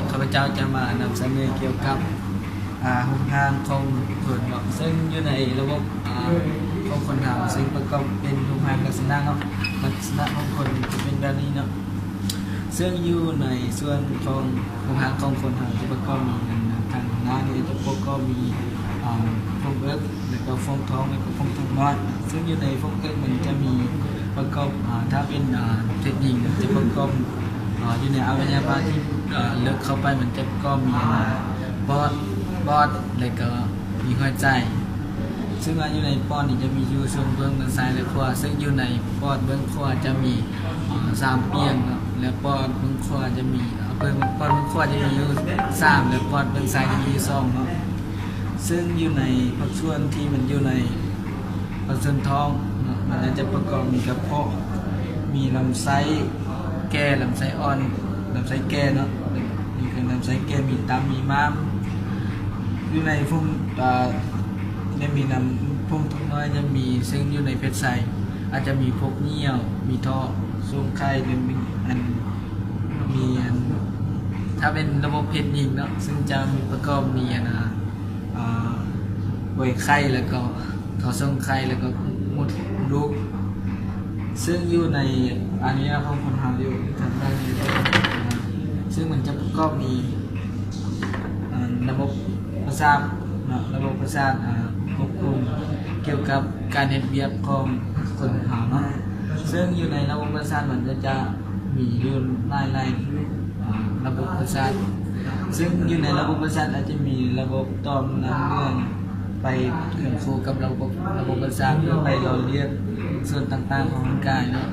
ຂ້າພະເຈົ້າຈະມານຳສະເໜີກ່ຽວກັບ ອາ ໂຮງຮ່າງຂອງຄົນເນາະ ເຊິ່ງຢູ່ໃນລະບົບ ອາ ຂອງຄົນເຮົາ ເຊິ່ງປະກອບເປັນໂຮງຮ່າງລັກສະນະເນາະ ລັກສະນະຂອງຄົນຈະເປັນແບບນີ້ເນາະ ເຊິ່ງຢູ່ໃນສ່ວນຂອງໂຮງຮ່າງຂອງຄົນເຮົາຈະປະກອບມີ ອັນ ທາງໜ້ານີ້ຈະປະກອບມີ ອາ ໂພງເອິກ ແລ້ວກໍໂພງທ້ອງ ແລ້ວກໍໂພງທ້ອງນ້ອຍ ເຊິ່ງຢູ່ໃນໂພງເອິກມັນຈະມີປະກອບ ອາ ຖ້າເປັນ ອາ ເພດຍິງຈະປະກອບ ອາ ຢູ່ໃນອະໄວຍະວະທີ່ ອາ ເລິກເຂົ້າໄປ ມັນຈະປະກອບມີ ອາ ປອດ ປອດ ແລ້ວກໍມີຫົວໃຈ ເຊິ່ງວ່າຢູ່ໃນປອດນີ້ຈະມີຢູ່ເຊິ່ງເບື້ອງທາງຊ້າຍ ແລະ ຂວາ ເຊິ່ງຢູ່ໃນປອດເບື້ອງຂວາຈະມີ ອາ ສາມປ່ຽງເນາະ ແລະ ປອດເບື້ອງຂວາຈະມີ ອາ ເບື້ອງ ປອດເບື້ອງຂວາຈະມີຢູ່ສາມ ແລະ ປອດເບື້ອງຊ້າຍຈະມີຢູ່ສອງເນາະ ເຊິ່ງຢູ່ໃນພາກສ່ວນທີ່ມັນຢູ່ໃນພາກສ່ວນທ້ອງເນາະ ມັນຈະປະກອບມີກະເພາະ ມີລຳໄສ້ແກ່ ລຳໄສ້ອ່ອນ ລຳໄສ້ແກ່ເນາະ ມີຄືລຳໄສ້ແກ່ ມີຕັບ ມີມ້າມ ຢູ່ໃນພວກ ອາ ໄດ້ມີນຳພວກນ້ອຍຈະມີ ເຊິ່ງຢູ່ໃນເພດຊາຍອາດຈະມີພວກຍ່ຽວ ມີທໍ່ສົ່ງໄຂ່ ຫຼືມີອັນ ມີອັນ ຖ້າເປັນລະບົບເພດຍິງເນາະ ເຊິ່ງຈະມີປະກອບມີອັນ ອາ ອາ ໄວໄຂ່ ແລ້ວກໍທໍ່ສົ່ງໄຂ່ ແລ້ວກໍມົດລູກ ເຊິ່ງຢູ່ໃນອະໄວຍະວະຂອງຄົນເຮົາຢູ່ທາງດ້ານນີ້ ເຊິ່ງມັນຈະປະກອບມີ ອາ ລະບົບປະສາດເນາະ ລະບົບປະສາດ ອາ ຄວບຄຸມກ່ຽວກັບການເຮັດວຽກຂອງຄົນເຮົາເນາະ ເຊິ່ງຢູ່ໃນລະບົບປະສາດມັນກໍຈະມີຢູ່ຫຼາຍໆ ອາ ລະບົບປະສາດ ເຊິ່ງຢູ່ໃນລະບົບປະສາດອາດຈະມີລະບົບຕ່ອມນ້ຳເຫຼືອງ ໄປເຄືອງຄູ່ກັບລະບົບ ລະບົບປະສາດ ເພື່ອໄປຫຼໍ່ລ້ຽງສ່ວນຕ່າງໆຂອງຮ່າງກາຍເນາະ